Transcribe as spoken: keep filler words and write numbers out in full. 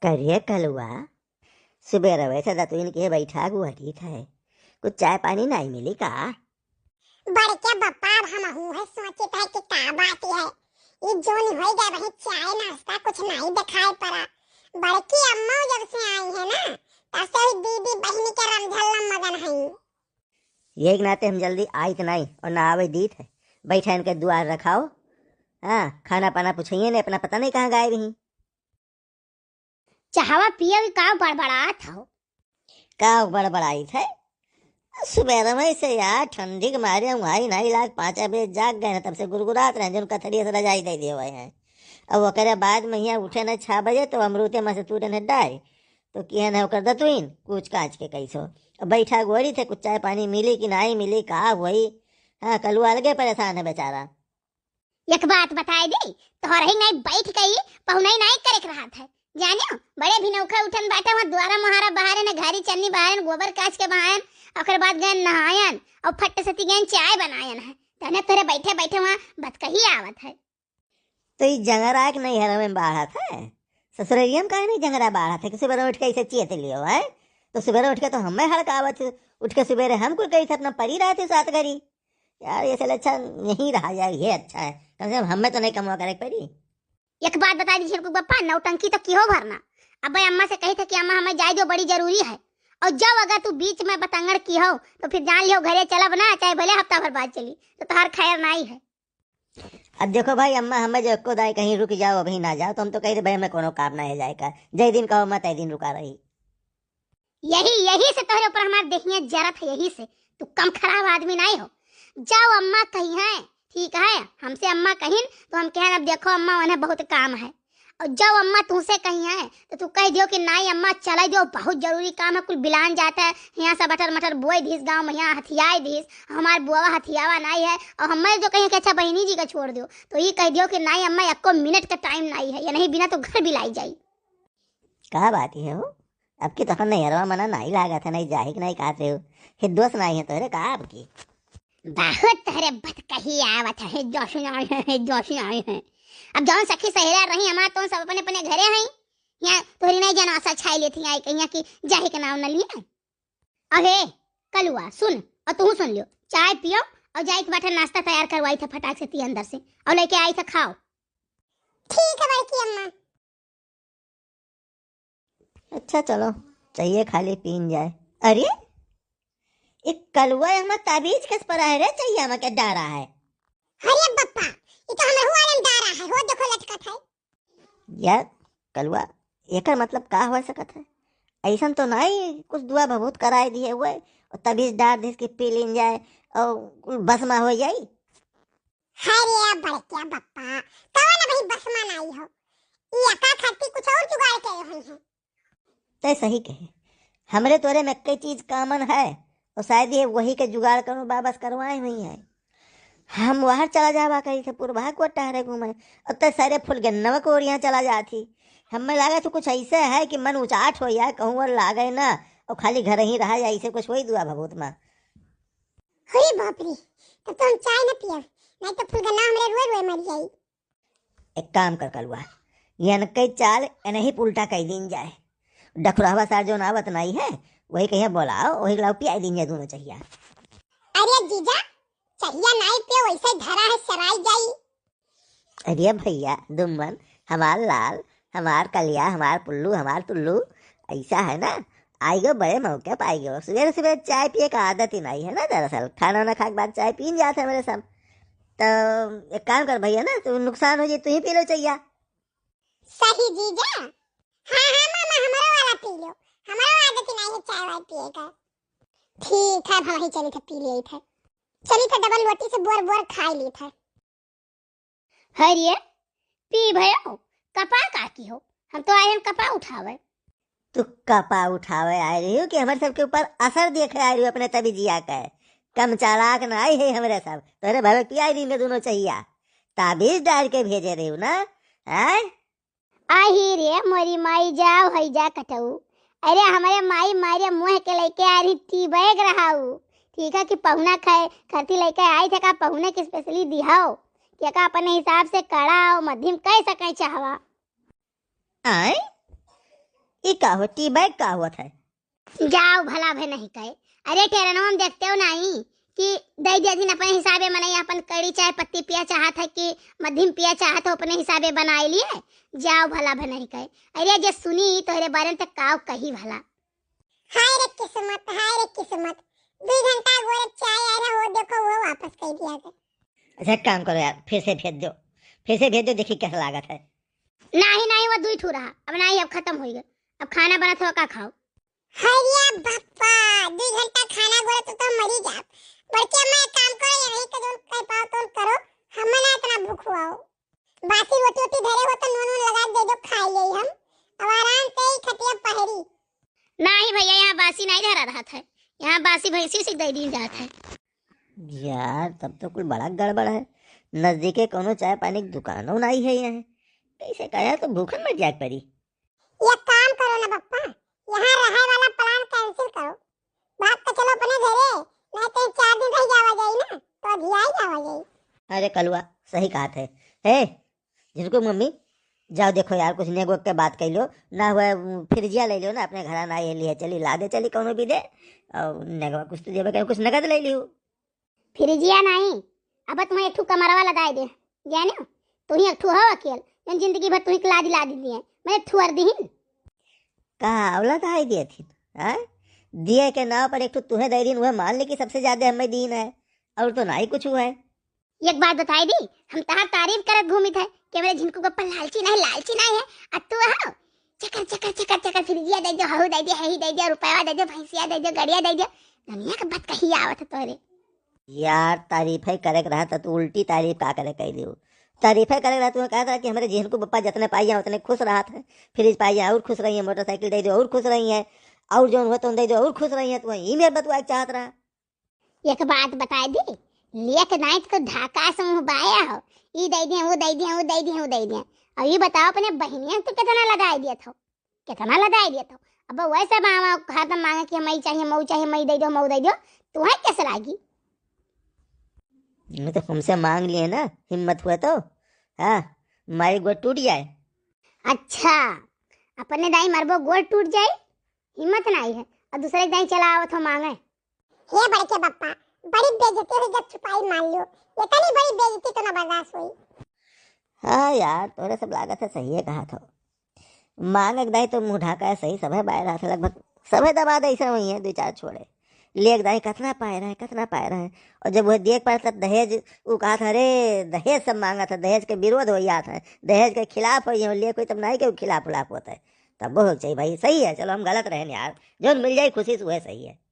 करिए कलुआ, सुबेरवे से दतुइन के बैठा गुहरी थे, कुछ चाय पानी नाहीं मिली का? बड़के बप्पा, अब हमहू है सोचित है कि का बात है, ई जौन होई गए वही चाय नाश्ता कुछ नाहीं देखाई पड़ा। बड़की अम्मा जब से आई है ना, तब से वही दीदी बहिनी के रमझल्ला मगन है। ये एक नाते हम जल्दी आइत नाहीं और ना आवे दीत है। बैठा इनके दुआर रखाओ। हाँ, खाना पाना पूछिए ने, अपना पता नहीं कहाँ गायब ही। चाहवा पियो कि का बड़बड़ात हो? का बड़बड़ाइत है? सुबेरे में से यार ठंडी के मारे हम आई नाहीं लाग पाँच बजे जाग गए हैं, तब से गुरगुरात रहे, जौन कथड़ी से रजाई दे दिए हुए हैं। अब ओकरे बाद में यहाँ उठे न छह बजे तो अमरूते में से तूरे न डाय, तो किहे न ओकर दतुइन कूच काच के कैसो। अब बैठा गोरी थे, कुछ चाय पानी मिली कि नाहीं मिली, का हुई? हाँ, कलुआ अलगे परेशान है बेचारा। एक बात बताए दी, तोहर ही नाहीं बैठ के ही पहुनाई नाहीं करे के रहत है, जानियो? बड़े भी नौखा उठन बाटे, वहाँ द्वारा मोहारा बहारे न, घारी चन्नी बहारे न, गोबर काच के बहायन, ओकर बाद गए नहायन और फट से ती गए चाय बनायन है, तने तोरे बैठे बैठे वहाँ बतकही आवत है। तो ई जंगरा के नैहर में बाढ़त है, ससुररिया में काहे नहीं जंगरा बाढ़त है कि सुबह उठ के ऐसे चेत लियो है? तो सुबह उठ के तो हमें हड़कावत है, उठ के सुबेरे हम कुल कही थे अपना परी रहती सात घड़ी। यार, ये से अच्छा यहीं रहा जाए, ये अच्छा है, कम से कम हमें तो नहीं कमवा करे के पड़ी। एक बात बता दीजिए हमको बप्पा, नौटंकी तो किहो भरना। अब अम्मा से कही थे कि अम्मा हमें जाए दो, बड़ी जरूरी है, और जब अगर तू बीच में बतंगड़ किहो तो फिर जान लियो घरे चलब ना, चाहे भले हफ्ता भर बाद चली, तो तोहार खैर नाहीं है। अब देखो भाई अम्मा, हमें जो एको दाई कहीं रुक जाओ, अभी ना जाओ, तो हम तो कही थे भाई हमें कोनो काम ना है जाए का, जय दिन कहो मत, तय दिन रुका रही। यही, यही से तोहरे ऊपर हमार देहिया जरत है, यही से। तू कम खराब आदमी नाहीं हो। जाओ अम्मा कही है, ठीक है, हमसे अम्मा कहिन तो हम कहन, अब देखो अम्मा, उन्हें बहुत काम है। और जाओ अम्मा तुमसे कही है तो तू कह दियो कि नाहीं अम्मा, चला दियो, बहुत जरूरी काम है, कुल बिलान जाता है, यहाँ से बटर मटर बोए दीस, गाँव में यहाँ हथियाए दीस, हमार बुआवा हथियावा नाहीं है, और हमें जो कहिए कि अच्छा बहिनी जी का छोड़ दियो, तो ये कह दियो कि नाहीं अम्मा, एको मिनट का टाइम नाहीं है, ये नहीं बिना तो घर बिलाई जाई। का बात है हो? अब की तोहर नैहरवा मना नाहीं लागत है, नाहीं जाहिक नाहीं कहत रहे हो, हित दोस्त नाहीं है तोहरे का अब की? बहुत तोहरे बतकही आवत है, हित दोस्त नाहीं है, हित दोस्त नाहीं है। अब जौन सखी सहेला रही हमार, तौन सब अपने अपने घरे हैं, यहाँ तोहरी नाहीं जाना आशा छाई लेती आई कहीं कि जाहिक नाम न लिए। अहे कलुआ सुन, और तू सुन लियो, चाय पियो और जाए के बाटे नाश्ता तैयार करवाई थे फटाक से ती अंदर से, और लेके आई थे खाओ। ठीक है बड़की अम्मा। अच्छा चलो, चाहिए खाली पीन जाए। अरे, एक कलुआ हमार ताबीज कस पड़ा है रे, चाहिए हमार के डारा है। अरे बप्पा, ये तो हमरे हुआ में डारा है, हो देखो लटकत है। यार कलुआ, एकर मतलब का हो सकत है? ऐसन तो नाहीं कुछ दुआ भभूत कराए दिए हुए और ताबीज डार दिस के पी लीन जाए और कुल बस में हो जाई। हाय रे बड़किया बप्पा, कवन अबही बस में नाहीं हो? ई एका खातिर कुछ और जुगाड़ के हुई है। तय सही कहे, हमरे तोरे में कई चीज कामन है, और शायद ये वही के जुगाड़ करो वापस करवाए हुई है। हम वहर चला जावा कही थे पुरबा को टहरे घूमे, और तय सारे फुलगन्नवा को ओरिया चला जाती। हमें लगा तो कुछ ऐसे है कि मन उचाट हो जाए, कहूँ और लागे ना, और खाली घर ही रहा जाए, ऐसे कुछ वही दुआ भभूत में। अरे बाप रे, तब तो हम चाय न पियब, नाहीं तो फुलगन्ना हमरे रोए रोए मर जाई। एक काम कर कलुआ, ये अनकई चाल एनही उल्टा कई दीन जाए। डखुरहवा सार जौन आवत नाहीं है, वही कहिया बोलाओ, वही लाओ पियाई दीन जाए दोनों चहिया। अरे जीजा, चहिया नाहीं पियो, वैसे धरा है सराई जाई। अरे भैया दुम्मन, हमार लाल, हमार कलिया, हमार पुल्लू, हमार टुल्लू, ऐसा है ना, आई गो बड़े मौके पाई गो। सुबह सुबह चाय पिए का आदत ही नाहीं है ना, दरअसल खाना वाना खा के बाद चाय पीन जाते हैं मेरे सब। तो एक काम कर भैया ना, तो नुकसान हो जाए, तू ही पी लो चहिया। सही जीजा। हाँ हाँ मामा, हमारा वाला पी लो, हमारा आदत ही नाहीं है चाय वाय पिए का। ठीक है भाई, चली थे पी लिए थे, चली थे डबल रोटी से बोर बोर खाई ली थे। हरिये, पी भयो, कपा का की हो? हम तो आए हैं कपा उठावे। तू कपा उठावे आए रही हो कि हमारे सबके ऊपर असर देखे आए रही हो अपने तबीजिया के? कम चालाक ना आई है हमरे सब। तोरे भवे पियाई दीन दोनों चहिया। ताबीज डाल के भेजे रही हो ना? हैं? आही रे मोरी माई, जाओ हई जा कटऊ। अरे हमरे माई मारे मुँह के लइके आ रही टी बैग रहाऊ। ठीक है कि पहुना खाए खातिर लइके आई थे, का पहुने के स्पेशली दिहाओ, कि का अपने हिसाब से कड़ा और मध्यम कह सके चाहवा। आए? ई का हो, टी बैग का होत है? जाओ भला भे नहीं कहे। अरे, टेरनवा में देखते हो नहीं कि दई दिया दिन अपने हिसाबे, मनई अपन कड़ी चाय पत्ती पिया चाहत है कि मध्यम पिया चाहत हो, अपने हिसाबे बनाए लिए। जाओ भला भे नहीं कहे। अरे, जे सुनी तोहरे बारे में तो काव कही भला। हाय रे किस्मत, हाय रे किस्मत, दुई घंटा गोरे चाय आए रहे, वो देखो वो वापस कर दिया गया। अच्छा, एक काम करो यार, फिर से भेज दो, फिर से भेज दो, देखी कैसा लागत है। नहीं, नहीं, वो दुई ठू रहा, अब नहीं, अब खत्म हो गया। अब खाना बनत हो, का खाओ? हरिया बप्पा, दुई घंटा खाना गोरे तो, तो मरी जाब। बड़के अम्मा, एक काम करो, ये नहीं के जोन कर पाओ तो करो, हमें ना इतना भूख हुआ हो। बासी रोटी वोटी धरे हो तो नून वून लगा दे दो, खा ले हम, अब आराम से ही खटिया पहरी। नहीं भैया, यहाँ बासी नहीं धरा रहत है, यहाँ बासी भैंसी से दे दी जात है। यार, तब तो कुल बड़ा गड़बड़ है। नजदीके कोनो चाय पानी की दुकानो नहीं है यहाँ। कैसे कहा तो भूखन मर जाए पड़ी। एक काम करो ना बप्पा, यहाँ रहे वाला plan cancel करो। बात तो चलो अपने घरे, नहीं तो चार दिन रह जावा जाई ना, तो अधियाई जावा जाई। अरे कलुआ, सही कहत है। हे, झिनकू मम्मी, जाओ देखो यार, कुछ नेगो के बात कह लो ना, हुआ फ्रिजिया ले लो ना, अपने घर ना ये लिए चली, ला दे चली कौनो भी दे, और नेगवा कुछ तो देवे के, कुछ नगद ले लियो। फ्रिजिया नहीं, अब तुम्हें एक ठू कमरवा लगाए दे, जाने हो? तू ही एक ठू हो अकेल, जौन जिंदगी भर तू ही लादी लादी दिए, मैं एक ठू और दिहिन। का औलाद आई दिए थी, हैं? दिए के नाव पर एक ठू तुहे दे दिन, वह मान ले कि सबसे ज्यादा हमें दीन है, और तो ना ही कुछ हुआ है। एक बात बताई दी, हम तहार तारीफ करत घूमित है कि हमरे झिनकू के ऊपर लालची नहीं, लालची नहीं है, आ तू हो चकर, चकर, चकर, चकर, फ्रिजिया दे दो, हऊ दे दो, हई दे दो, रुपया दे दो, भैंसिया दे दो, गड़िया दे दो, दुनिया के बात कही आवत है तोहरे। यार, तारीफे करे के रहा त तू उल्टी तारीफ का करे कह दियो। तारीफे करे के रहा, तू कहत रहा कि हमरे झिनकू बप्पा जितने पाई हैं उतने खुश रहत है, फ्रिज पाई हैं और खुश रही है, मोटरसाइकिल दे दो और खुश रही है, और जौन हुआ तो दे दो और खुस रही है, तू ई मेर बतुआ के चाहत रहा। एक बात बताई दी, लेक नाइत को धाका से मुँह बाया हो, ई दे दिया, वो दे दिया, वो दे दिया, वो दे दिया। अब ई बताओ अपने बहिनिया तू कितना लगाई दिया था, कितना लगाई दिया था। अब वैसे मामा हरदम मांगे कि हमई चाहिए, मऊ चाहिए, मई दे दो, मऊ दे दो, तू है कैसे लागी? मैं तो हमसे मांग लिए ना, हिम्मत हुआ तो। हाँ, मारी गोड़ टूट जाए। अच्छा, अपने दाई मरबो गोड़ टूट जाए, हिम्मत नहीं है, और दूसरे के दाई चला आवत हो मांगे। हे बड़के बप्पा, बड़ी बेइज्जती हुई जब छुपाई मार लियो, इतनी बड़ी बेइज्जती तो ना बर्दाश्त हुई। हाँ यार, तोरे सब लागत है सही है कहा था। मांग एक दाई तो मुंह ढाका है सही, सभे बाय रहा था, लगभग सभे दमाद ऐसे हुई है, दो चार छोड़े। लेक दाई कितना पाए रहे, कितना पाए रहे। और जब वह देख पाए तब दहेज, वो कहा था, "अरे, दहेज सब मांगा था, दहेज के विरोध हो गया था, दहेज के खिलाफ हो गया, लेक कोई तब नहीं के खिलाफ उलाफ होता है।" तब वो चाहिए भाई, सही है, चलो हम गलत रहे यार, जो मिल जाए खुशी से वह सही है।